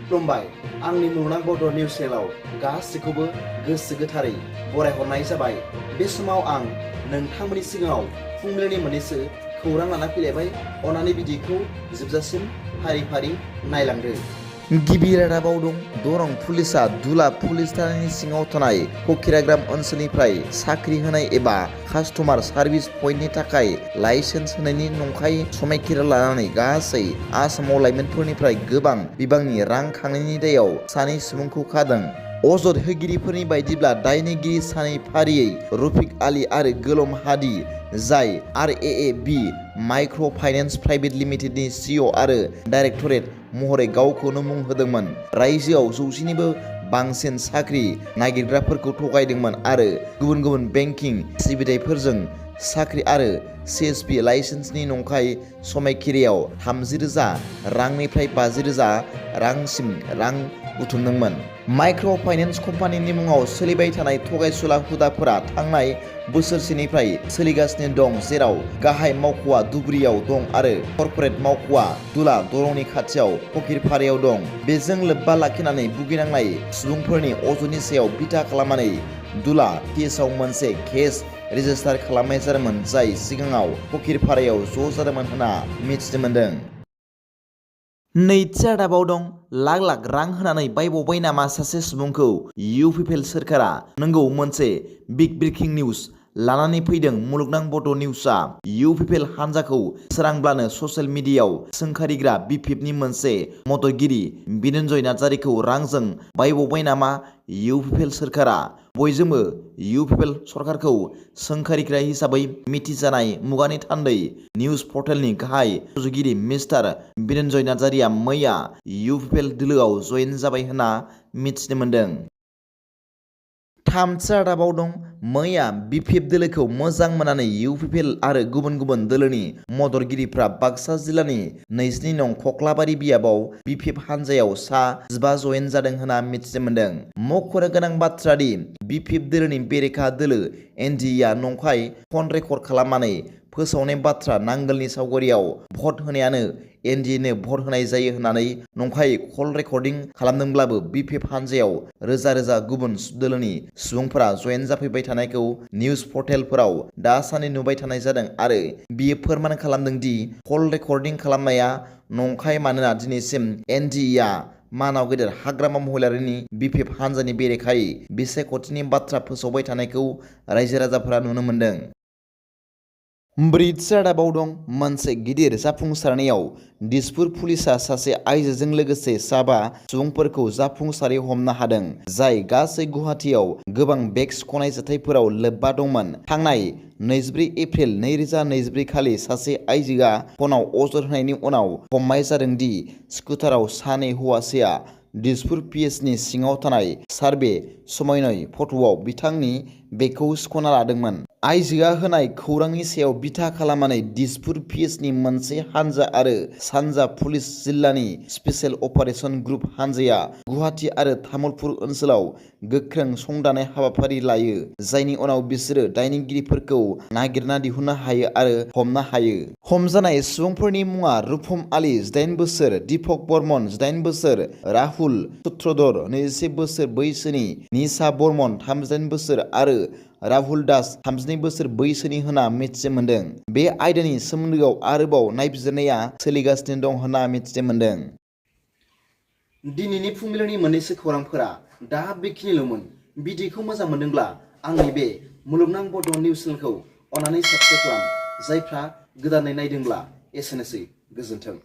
खुलुमबाय आंनि मुलुगनां बड' निउस चेनेलाव गासैखौबो गोसो गोथारै बरायहरनाय जाबाय। बे समाव आं नोंथांमोननि सिगाङाव फुंबिलिनि मोननैसो खौरां लाना फैलायबाय। अन्नानै भिडिअखौ जोबजासिम फारि फारि नायलांदो। गिबि रादाबाव दं दरं पुलिसआ दुला पुलिस थानायनि सिङाव थानाय फकिराग्राम ओनसोलनिफ्राय साख्रि होनाय एबा कास्टमार सार्भिस पइन्टनि थाखाय लाइसेन्स होनायनि नंखाय समायखिरा लानानै गासै आसामाव लाइमोनफोरनिफ्राय गोबां बिबांनि रां खांनायनि दायाव सानै सुबुंखौ खादों। अजद होगिरिफोरनि बायदिब्ला दायनिगिरि सानै फारियै रफिक आली आरो गोलम हादी, जाय RAAB माइक्र' फाइनेन्स प्राइभेट लिमिटेडनि CEO आरो डाइरेक्टरेट महरै गावखौनो मुं होदोंमोन, रायजोआव 100निबो बांसिन साख्रि नागिरग्राफोरखौ थगायदोंमोन आरो गुबुन गुबुन बेंकिं सिबिथाइफोरजों साख्रि आरो CSP लाइसेन्सनि नंखाय समायखिरायाव 30,000 रांनिफ्राय 50,000 रांसिम रां बुथुमदोंमोन। माइक्र' फाइनेन्स कम्पानिनि मुङाव सोलिबाय थानाय थगायसुला हुदाफोरा थांनाय बोसोरसेनिफ्राय सोलिगासिनो दं, जेराव गाहाय मावख'आ धुबुरीयाव दं आरो कर्परेट मावख'आ दुला दरंनि खाथियाव फकिरपारायाव दं। बेजों लोब्बा लाखिनानै भुगिनांनाय सुबुंफोरनि अजदनि सायाव बिथा खालामनानै दुला केसआव मोनसे केस रेजिस्टार खालामनाय जादोंमोन, जाय सिगाङाव फकिरपारायाव ज' जादोंमोन होनना मिथिनो मोन्दों। नैथि रादाबाव दं लाख लाख रां होनानै बायबावबाय नामा सासे सुबुंखौ UPPL सोरखारा? नंगौ, मोनसे बिग ब्रेकिं निउज लानानै फैदों मुलुगनां बड' निउसआ। UPPL हानजाखौ सोरांब्लानो ससियेल मिडियायाव सोंखारिग्रा BPFनि मोनसे मददगिरि बिनन्जय नार्जारीखौ रांजों बायबावबाय नामा UPPL सोरखारा? बयजोंबो UPPL सरकारखौ सोंखारिग्रा हिसाबै मिथिजानाय मुगानि थान्दै निउज पर्टेलनि गाहाय सुजुगिरि मिस्टार बिनन्जय नार्जारीया मैया UPPL दोलोआव जयेन जाबाय होनना मिथिनो मोन्दों। थामथि रादाबाव दं मैया BPF दोलोखौ मोजां मोननानै UPPL आरो गुबुन गुबुन दोलोनि मददगिरिफ्रा बाक्सा जिल्लानि 22 नं खख्लाबारि बियाबाव BPF हानजायाव सा 15 जयेन जादों होनना मिथिनो मोन्दों। मख'नो गोनां बाथ्रा दि BPF दोलोनि बेरेखा दोलो NDA नंखाय फन रेकर्ड खालामनानै फोसावनाय बाथ्रा नांगोलनि सावगारियाव भट होनायानो NDAनो भट होनाय जायो होननानै नंखाय कल रेकर्डिं खालामदोंब्लाबो BPF हानजायाव रोजा रोजा गुबुन दोलोनि सुबुंफोरा जयेन जाफैबाय थानायखौ निउज पर्टेलफोराव दासान्दि नुबाय थानाय जादों आरो बियो फोरमान खालामदों दि कल रेकर्डिं खालामनाया नंखाय, मानोना दिनैसिम NDA मानाव गेदेर हाग्रामा महिलारिनि BPF हानजानि बेरेखायै बिसायख'थिनि बाथ्रा फोसावबाय थानायखौ रायजो राजाफोरा नुनो मोन्दों। ब्रैथि रादाबाव दं मोनसे गिदिर जाफुंसारनायाव दिसपुर पुलिसआ सासे आइजोजों लोगोसे 5 सुबुंफोरखौ जाफुंसारै हमनो हादों, जाय गासै गुवाहाटीआव गोबां बेग सिख'नाय जाथायफोराव लोब्बा दंमोन। थांनाय 24 एप्रिल 2024 खालि सासे आइजोआ फनाव अजद होनायनि उनाव हमनाय जादों दि स्कुटाराव सानै हौवासाया दिसपुर PSनि सिङाव थानाय सार्भे समायनाय फट'आव बिथांनि बेगखौ सिख'ना लादोंमोन। आइजोआ होनाय खौरांनि सायाव बिथा खालामनानै दिसपुर PSनि मोनसे हानजा आरो सानजा पुलिस जिल्लानि स्पेशेल अपारेशन ग्रुप हानजाया गुवाहाटी आरो तामुलपुर ओनसोलाव गोख्रों संदाननाय हाबाफारि लायो, जायनि उनाव बिसोरो दायनिगिरिफोरखौ नागिरना दिहुननो हायो आरो हमनो हायो। हमजानाय सुबुंफोरनि मुङा रुपम आली 28 बोसोर, दीपक बर्मन 28 बोसोर, राहुल सूत्रधर 21 बोसोर बैसोनि, निशा बर्मन 38 बोसोर आरो राहुल दास 32 बोसोर बैसोनि होनना मिथिनो मोन्दों। बे आयदानि सोमोन्दोआव आरोबाव नायबिजिरनाया सोलिगासिनो दं होनना मिथिनो मोन्दों। दिनैनि फुंबिलिनि मोननैसो खौरांफोरा दा बेखिनिल'मोन। भिडिअखौ मोजां मोनदोंब्ला आंनि बे मुलुगनां बड' निउस चेनेलखौ अन्नानै साबस्क्राइब खालाम। जायफ्रा गोदानै नायदोंब्ला एसेनोसै, गोजोन्थों।